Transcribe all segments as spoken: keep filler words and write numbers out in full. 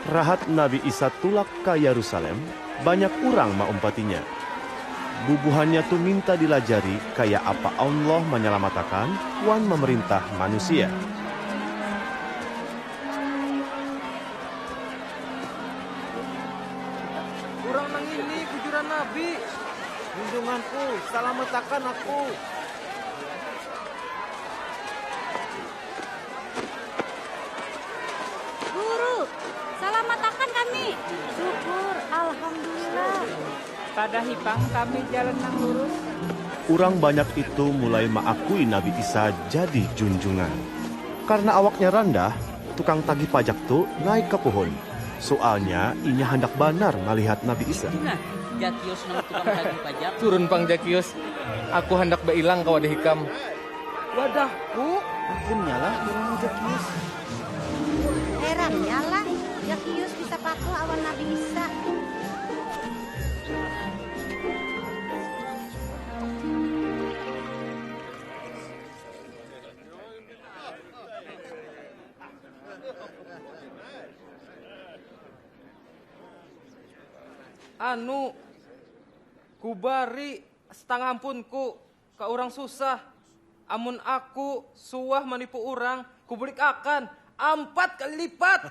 Rahat Nabi Isa tulak ka Yarusalem, banyak urang maumpatinya. Bubuhannya tu minta dilajari kaya apa Allah manyalamatakan wan mamarintah manusia. Urang nang ini bujuran Nabi. Junjunganku, salamatakan aku. Guru, salamatakan kami. Syukur, Alhamdulillah. Padahi pang kami jalan nang lurus. Urang banyak itu mulai maakui Nabi Isa jadi junjungan. Karna awaknya randah, tukang tagih pajak tu naik ka puhun. Sualnya inya handak banar malihat Nabi Isa. Nah, Jakius nang tukang tagih pajak. Turun pang Jakius, aku handak bailang ka wadah ikam. Wadahku, akunnya lah urang Jakius. Herannya lah, Jakius bisa patuh awan Nabi Isa. Anu, kubari setangah ampunku ka urang susah. Amun aku suah manipu urang, kubulik akan ampat kali lipat.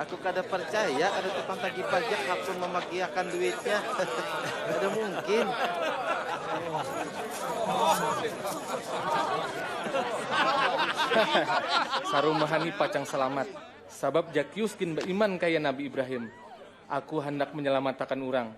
Aku kada parcaya ada tukang tagih pajak hakun mamagiakan duitnya. Kada mungkin. Sarumahan ni pacang salamat, sabab Jakius gin baiman kaya Nabi Ibrahim. Aku handak manyalamatakan urang.